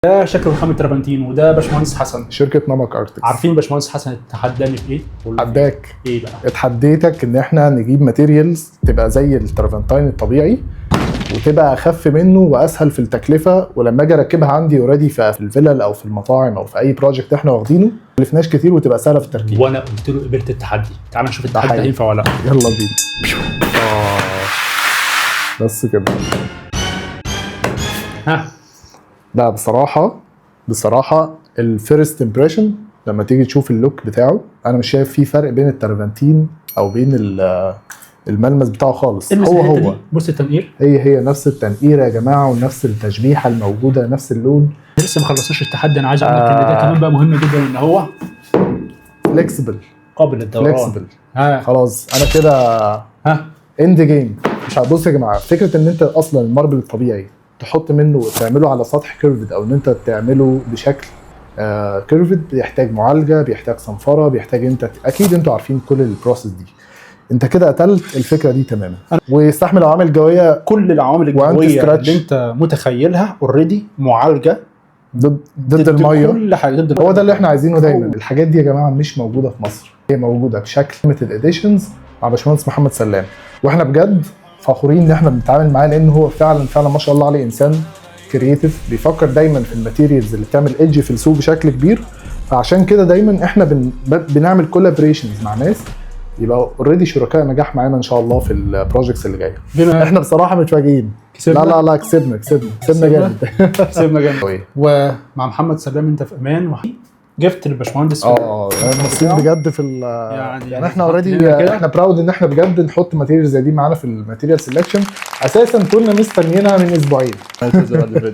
ده شكل رخام الترافنتين، وده باشمهندس حسن. شركة نمق Architects. عارفين باشمهندس حسن اتحداني في ايه؟ قول له. اتحداك. ايه بقى؟ اتحديتك ان احنا نجيب materials تبقى زي الترافنتين الطبيعي وتبقى اخف منه واسهل في التكلفه، ولما اجي اركبها عندي already في الفيلل او في المطاعم او في اي project احنا واخدينه، ما تكلفناش كتير وتبقى سهلة في التركيب. وانا قلت له قبلت التحدي. تعال نشوف التحدي حقيقي. هينفع ولا لا. يلا بينا. بس كده. ها. لا، بصراحة بصراحة ال first impression لما تيجي تشوف ال look بتاعه، انا مش شايف فيه فرق بين الترفنتين او بين الملمس بتاعه خالص. المس هو الحتة هو. دي. بص التنقير. هي هي نفس التنقيره يا جماعه، ونفس التشبيحه الموجوده، نفس اللون. لسه ما خلصناش التحدي. انا عايز اقول لك ان ده كمان بقى مهم جدا ان هو flexible. قابل للدوران. flexible. ها. خلاص، انا كده ها. end game. مش هتبص يا جماعه، فكرة ان انت اصلا ال marble الطبيعي تحط منه تعمله على سطح curved او ان انت تعمله بشكل curved بيحتاج معالجه، بيحتاج صنفره، بيحتاج انت اكيد انتوا عارفين كل ال process دي. انت كده قتلت الفكرة دي تماما، ويستحمل عوامل جوية كل العوامل و anti الجوية scratch. اللي انت متخيلها already معالجة ضد الميه. كل حاجة ضد. هو ده اللي احنا عايزينه دايما. الحاجات دي يا جماعة مش موجودة في مصر، هي موجودة بشكل limited editions مع باشمهندس محمد سلام، واحنا بجد فخورين ان احنا بنتعامل معاه، لان هو فعلا فعلا ما شاء الله عليه انسان creative، بيفكر دايما في ال materials اللي بتعمل edge في السوق بشكل كبير. فعشان كده دايما احنا بنعمل collaborations مع ناس يبقى already شركاء نجاح معانا ان شاء الله في ال projects اللي جايه. بما احنا بصراحة متفاجئين. كسبنا. لا لا لا، كسبنا كسبنا كسبنا. كسبنا. جامد. كسبنا جامد، ومع محمد سلام انت في امان. gift للباشمهندس. اه، مبسوطين بجد في ال يعني احنا already هنا كده. احنا proud ان احنا بجد نحط material زي دي معانا في ال material selection. اساسا كنا مستنيينها من اسبوعين. بعد الفيديو.